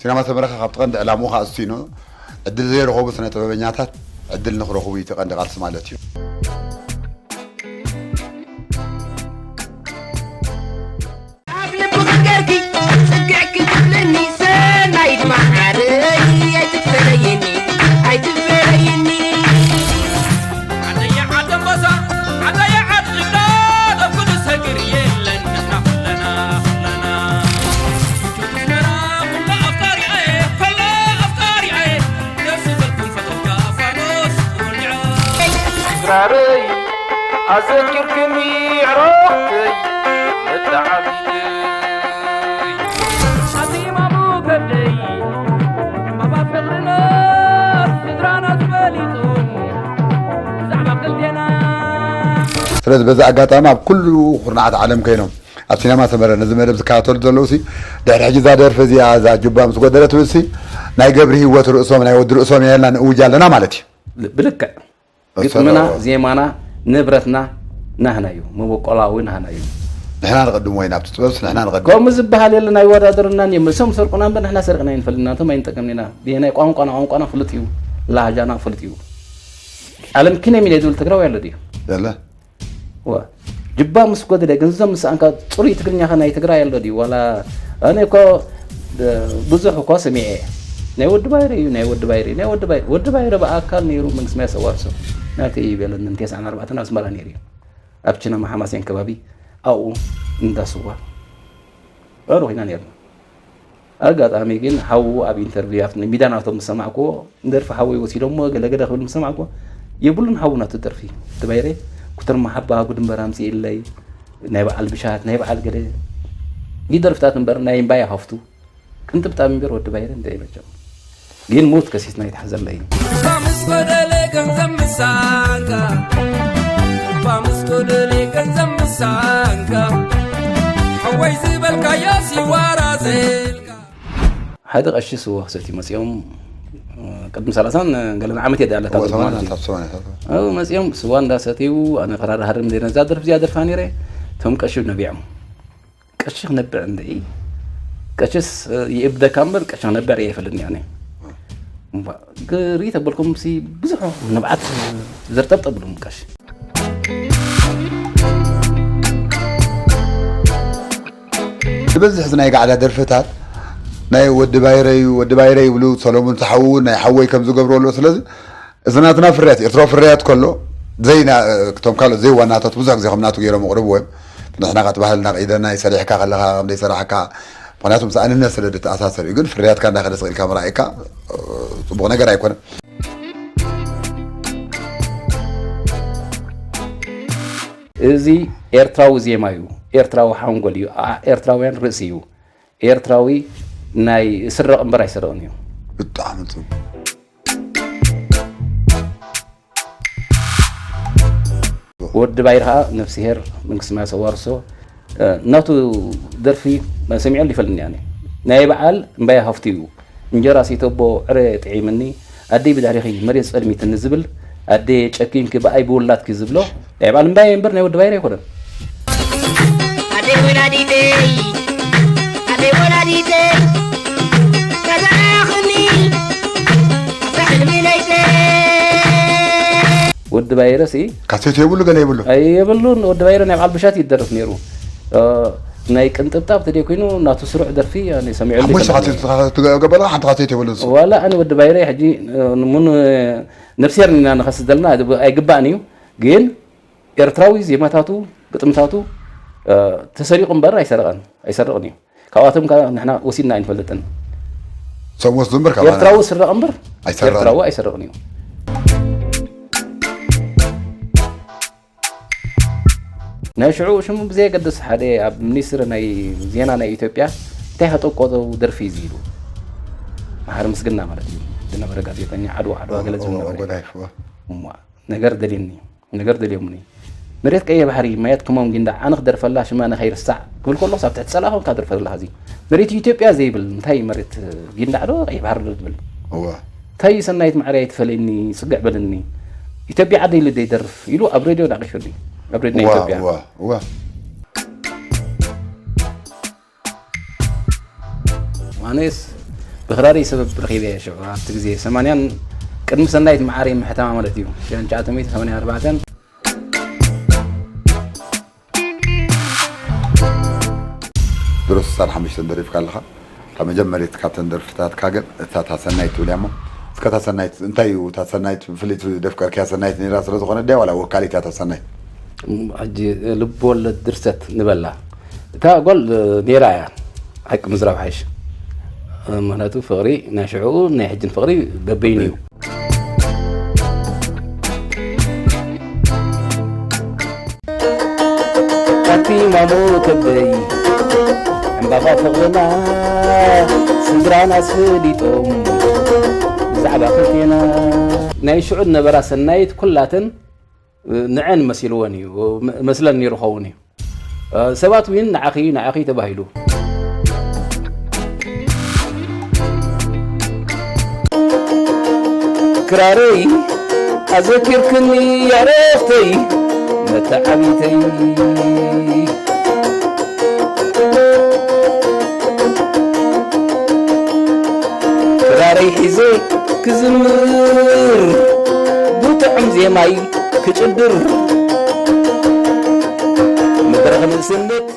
ሲነማ ሰመረ ካብቲ ቀንዲ ዕላምኡ ከዓ እሱ እዩ። ዕድል ዘይረኸቡ ስነ ጥበበኛታት ዕድል ንክረኽቡ እዩ እቲ ቀንዲ ቃልሲ ማለት እዩ። ኣብ ልቢ ክትገርኪ ጽግዕኪ ትብለኒ ሰናይት መዓረይ ኣይትፈለይኒ ኣይትፈለይኒ ዓደየ ዓደንበሳ ዓደየ ዓድግዳ ኣብ ኩሉ ሰግር የለን ንሕና ኩለና ኩለና ኣስመራ ኩሉ ኣፍቃሪኣየ ኩሉ ኣፍቃሪኣየ ደስ ዝበልኩም ፈተውካ ፋኖስ ወልዖ ስራረይ ኣዘኪርክኒ ዕረፍተይ መተዓቢተይ ኣዚማሙ ከብደይ ባባ ፍቕርና ስድራና ዝፈሊጡ ብዛዕባ ክልቴና ስለዚ በዚ ኣጋጣሚ ኣብ ኩሉ ኩርናዓት ዓለም ኮይኖም ኣብ ሲነማ ሰመረ ነዚ መደብ ዝከታተሉ ዘለዉ ሲ ድሕሪ ሕጂ እዛ ደርፊ እዚኣ እዛ ጁባ ምስ ጎደለ ትብል ሲ ናይ ገብሪ ህይወት ርእሶም ናይ ወዲ ርእሶም የልና ንእውጅ ኣለና ማለት እዩ። ብልክዕ ግጥምና ዜማና ንብረትና ናህና እዩ፣ መበቆላዊ ናህና እዩ። ንሕና ንቐድሞ ኢና ኣብቲ ጥበብስ ንሕና ንቐድሞ። ከምኡ ዝበሃል የለን ኣይወዳደሩናን እዮም። እሶም ሰርቁና እምበር ንሕና ሰርቅና ኣይንፈልጥና፣ እቶም ኣይንጠቀምን ኢና። ናይ ቋንቋና ቋንቋና ፍሉጥ እዩ፣ ላህጃና ፍሉጥ እዩ። ዓለም ኪነ ሚለ ዝብል ትግራዊ ኣሎ ድዩ? የለ ዋ ጅባ ምስ ጎደለ ገንዘብ ምስ ኣንካ ፅሩይ ትግርኛ ከ ናይ ትግራይ ኣሎ ድዩ ዋላ? ኣነ እኮ ብዙሕ እኳ ሰሚዐ እየ። ናይ ወዲ ባይረ እዩ ናይ ወዲ ባይረ እዩ ናይ ወዲ ባይረ ወዲ ባይረ ብኣካል ነይሩ መንግስቲ ማይ ኣዋርሶ ናተይ እዩ በለኒ ን ተስዓን ኣርባዕተን ኣስመራ ነይሩ እዩ ኣብ ችነማ ሓማሴን ከባቢ ኣብኡ እንዳ ስዋ ኣሩ ኮይና ነርና ኣጋጣሚ ግን ሓዉ ኣብ ኢንተርቪው ኣብቲ ሚዳ ናቶም ምስ ሰማዕክዎ ንደርፊ ሓወይ ወሲዶሞ ገለገለ ክብል ምስ ሰማዕክዎ የብሉን ሓዉ ናቱ ደርፊ እቲ ባይረ ኩትርማ ሓባ ጉድምበር ኣምፅእለይ ናይ በዓል ብሻት ናይ በዓል ገለ ይደርፍታት እምበር ናይ እምባያ ሃፍቱ ቅንጥብጣብ እምበር ወዲ ባይረ እንደ መቸም ግን ሞት ከሲስና ይትሓዘለይ ባምስ ጎደለ ገንዘብ ምሳንካ ባምስ ጎደለ ገንዘብ ምሳንካ ሓወይ ዝበልካዮ ሲዋራ ዘልካ ሓደ ቀሺ ስዋ ክሰትዩ መፅኦም ቅድሚ ሰላሳን ገለን ዓመት እየ ዳለታ ማለት እዩ መፅኦም ስዋ እንዳሰትዩ ኣነ ፈራሪ ሃርም ዘይነዛ ደርፍ እዚኣ ደርፋ ነይረ እቶም ቀሺ ነቢዖም ቀሺ ክነብዕ እንደ ቀሽስ ይእብደካ እምበር ቀሺ ክነብዕ እየ ይፈልጥኒ ኣነ ግሪ ተበልኩም ሲ ብዙሕ ንብዓት ዘርጠብጠብሉም ቀሺ ዝበዝሕ ናይ ጋዕዳ ደርፍታት ናይ ወዲ ባይረ እዩ ወዲ ባይረ ይብሉ ሰሎሙን ተሓዉ ናይ ሓወይ ከም ዝገብሩ ኣለዎ ስለዚ እዚ ናትና ፍርያት ኤርትራዊ ፍርያት ከሎ ዘይና ክቶም ካልኦት ዘይዋናታት ብዙሕ ግዜ ከም ናቱ ገይሮም ኣቕርብዎ እዮም ንሕና ካ ትባህልና ቀይደና ይሰሪሕካ ከለካ ከም ዘይሰራሕካ ምክንያቱ ምስ ኣንነት ስለ ዝተኣሳሰር እዩ ግን ፍርያትካ እንዳኸደ ስቕ ኢልካ ምርኣይካ ፅቡቕ ነገር ኣይኮነን እዚ ኤርትራዊ ዜማ እዩ፣ ኤርትራዊ ሓንጎል እዩ፣ ኣኣ ኤርትራውያን ርእሲ እዩ። ኤርትራዊ ናይ ስረቕ እምበር ኣይሰርቕን እዩ። ብጣዕሚ ጽቡቕ። ወዲ ባይር ኸዓ ነፍስሄር መንግስቲ ማያስ ኣዋርሶ ናቱ ደርፊ ሰሚዐሉ ይፈልጥኒ ኣነ ናይ በዓል እምባየ ሃፍቱ እዩ እንጀራ ሲተቦ ዕረ ጥዒምኒ ኣደይ ብድሕሪኺ መሬት ጸልሚትኒ ዝብል ኣደየ ጨኪንኪ ብኣይ ብውላድኪ ዝብሎ ናይ በዓል እምባየ እምበር ናይ ወዲ ባይረ ኣይኮነን ኣደይ ወላዲተይ ኣደይ ወላዲተይ ተዛረኽኒ ብሕልሚ ለይተይ ወዲ ባይረ ሲ ካሴት የብሉ ገለ የብሉ የብሉን ወዲ ባይረ ናይ በዓል ብሻት ይደርፍ ነይሩ ናይ ቅንጥብጣብ ተደይ ኮይኑ ናቱ ስሩዕ ደርፊ ሰሚዑ ሓሙሽተ ካሴት ትገበላ ሓንቲ ካሴት የብሉ ዋላ ኣነ ወዲ ባይረ ሕጂ ሙን ነብስሄር ኢና ንኸስደልና ኣይግባእን እዩ ግን ኤርትራዊ ዜማታቱ ግጥምታቱ ተሰሪቑ እምበር ኣይሰረቐን ኣይሰርቕን እዩ ካብኣቶም ከ ንሕና ወሲድና ኣይንፈልጥን ሰብ ወስዱ እምበር ካብ ኤርትራዊ ስረቕ እምበር ኣይሰርቕን። ኤርትራዊ ኣይሰርቕን እዩ ናይ ሽዑ ሽሙ ብዘየገድስ ሓደ ኣብ ሚኒስትሪ ናይ ዜና ናይ ኢትዮጵያ እንታይ ከጠቆጠው ደርፊ እዩ ኢሉ መሓሪ ምስግና ማለት እዩ ዝነበረ ጋዜጠኛ ዓድዋ ዓድዋ ገለ ዝብል ነበረ ጎዳይፍ እሞ ነገር ደልየኒ ነገር ደልዮምኒ መሬት ቀየ ባሕሪ ማየት ከሞም ጊንዳ ኣነ ክደርፈላ ሽማ ንኸይርሳዕ ክብል ከሎ ሳብ ትሕቲ ጸላእ ኮንካ ደርፈላ ዚ መሬት ኢትዮጵያ ዘይብል እንታይ መሬት ጊንዳ ዶ ቀይ ባሕሪ ዶ ትብል እወ እንታይ ሰናይት ማዕረ ኣይትፈለኒ ጽግዕ በልኒ ኢትዮጵያ ዓደይ ልደይ ደርፍ ኢሉ ኣብ ሬድዮ ዳቂፈኒ ኣብ ሬድዮ ናይ እወ ኢትዮጵያ እወ እወ ኣነስ ብክራሪ ሰበብ ረኺበ እየ ሽዑ ኣብቲ ግዜ ሰማንያን ቅድሚ ሰናይት መዓረይ ምሕታማ ማለት እዩ። ሽሕን ትሽዓተ ሚእትን ሰማንያን ኣርባዕተን። ድሮ ስሳን ሓሙሽተን ደሪፍካ ኣለኻ። ካብ መጀመሪት ካብተን ደርፍታትካ ግን እታ እታ ሰናይት ትብል እያ እሞ፣ እስከ እታ ሰናይት እንታይ እዩ? እታ ሰናይት ፍልይቲ ደፍቀርክያ ሰናይት ነይራ ስለ ዝኾነ ድያ ዋላ ወካሊት እያ እታ ሰናይት? ሕጂ ልብ ወለድ ድርሰት ንበላ እታ ጓል ነይራ እያ። ሓቂ ምዝራብ ሓይሽ። ምክንያቱ ፍቕሪ ናይ ሽዕኡ ናይ ሕጅን ፍቕሪ በበይኑ እዩ። ኣቲማሞ ከብደይ ዕምባባ ፍቕርና ስድራና ኣስፈሊጦም ብዛዕባ ክልቴና። ናይ ሽዑ ዝነበራ ሰናይት ኩላተን ንዐን መሲልወን እዩ መስለን ነይሩ ኸውን እዩ። ሰባት እውን ንዓኺ ንዓኺ ተባሂሉ። ክራረይ ኣዘኪርክኒ ያረኽተይ መተዓቢተይ። ክራረይ ሒዘ ክዝምር ብጥዑም ዜማይ ክጭድር። መድረኽ ንእስነት።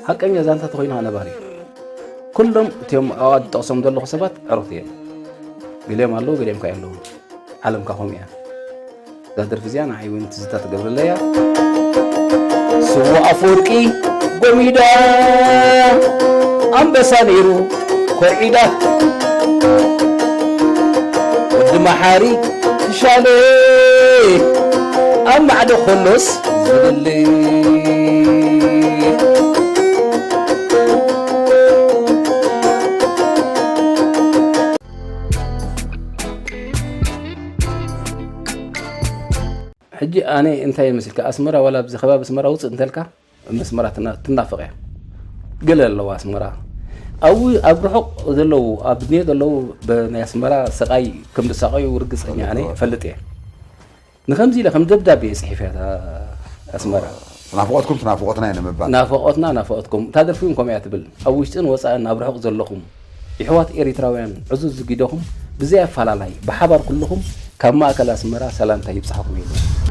ሓቀኛ ዛንታ ተኾይኑ ነባሪ። ኩሎም እቲኦም ኣብኣ ዝጠቕሶም ዘለኹ ሰባት ዕሩኽቲ እዮም። ገሊኦም ኣለዉ፣ ገሊኦም ከ የለዉ። ዓለምካ ከምኡ እያ። እዛ ደርፊ እዚኣ ንዓይ እውን ትዝታ ትገብረለይ እያ። ስዉእ ኣፈወርቂ ጎሚዳ ኣንበሳ ነይሩ ኮርዒዳ። ወዲ መሓሪ ትሻለ ኣብ ማዕዶ ከሎስ ዝብል። ሕጂ ኣነ እንታይ ይመስልካ ኣስመራ ዋላ ኣብዚ ከባቢ ኣስመራ ውፅእ እንተልካ መስመራ ትናፍቕ እያ። ገለ ኣለዋ ኣስመራ ኣብ ኣብ ርሑቕ ዘለዉ ኣብ ድንዮ ዘለዉ ናይ ኣስመራ ስቓይ ከም ዝሳቐዩ ርግፀኛ ኣነ እፈልጥ እየ። ንኸምዚ ኢለ ከም ደብዳቤ እየ ፅሒፈ ኣስመራ። ናፍቆትኩም ናፍቆትና እዩ ንምባል። ናፍቆትና ናፍቆትኩም። እታ ደርፊ እውን ከምኡ እያ ትብል። ኣብ ውሽጥን ወፃእን ኣብ ርሑቕ ዘለኹም የሕዋት ኤሪትራውያን ዕዙዝ ዝጊደኹም ብዘይ ኣፈላላይ ብሓባር ኩልኹም ካብ ማእከል ኣስመራ ሰላምታ ይብፃሕኹም ኢሉ።